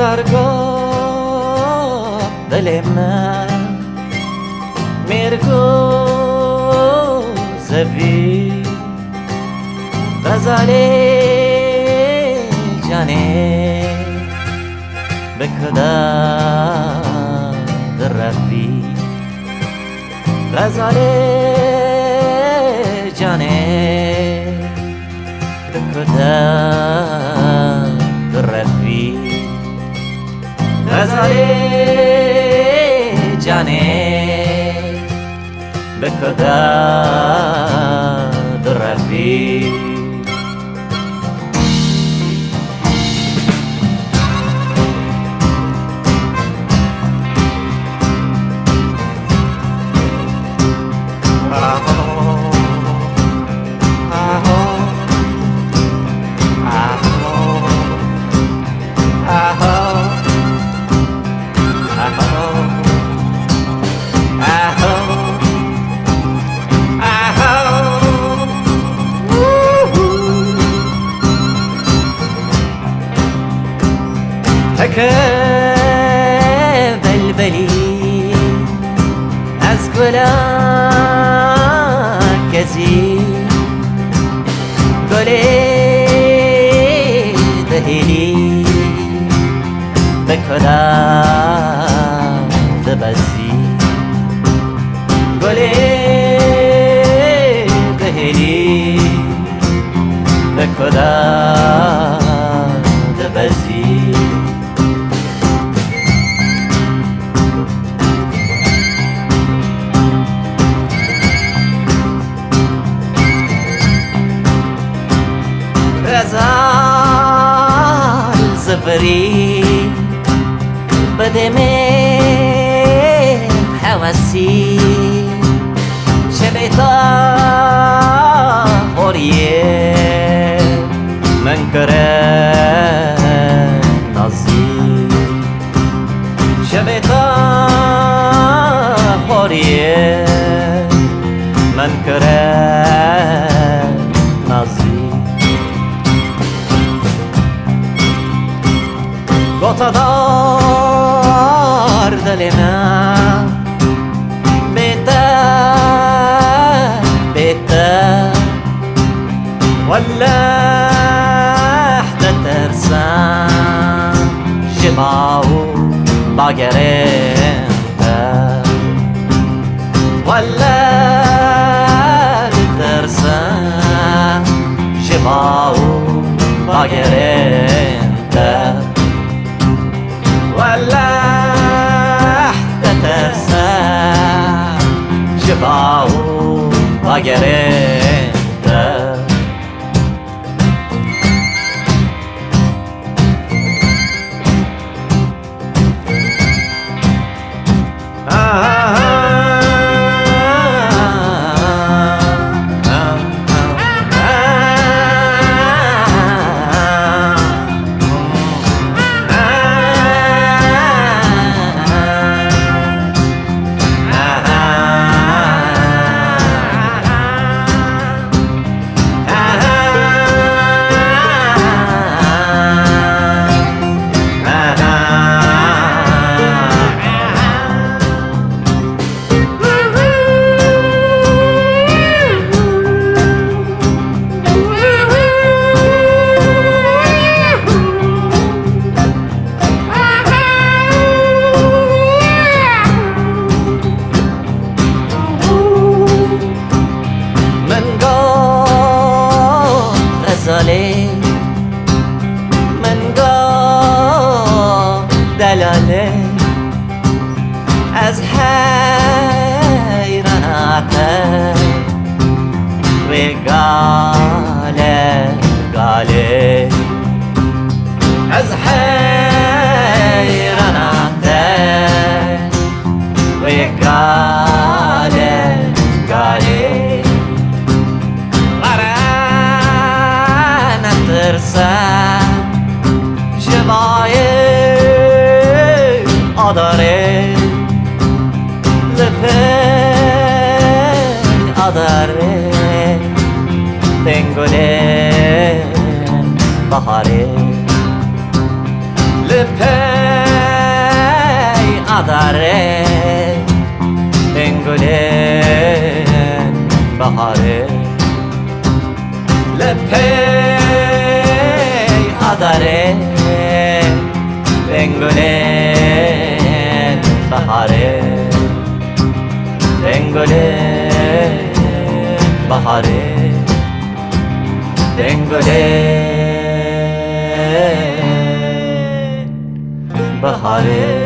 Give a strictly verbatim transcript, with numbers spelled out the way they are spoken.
Kargo dilê min, mêrgo zevî, xezalê canê, bi kuda direvî. Xezalê canê, bi kuda direvî. Xezalê canê, bi kuda direvî. Heke belbelî ez gula kezî, gulê dihêlî bi kuda dibezî. Gulê dihêlî bi kuda dibezî. Xezal zivirî, bi demê hewesî, şevê te horiyê min kire nazî. Şevê te horiyê min kire nazî. Gota dar dilê me, bê te, bê te, wellah ditirsim ji bav û bagerên te. Wellah ditirsim ji bav û bagerên te. Wellah ditirsim ji bav û bagerên te. Gulê baharê, deng gulê baharê.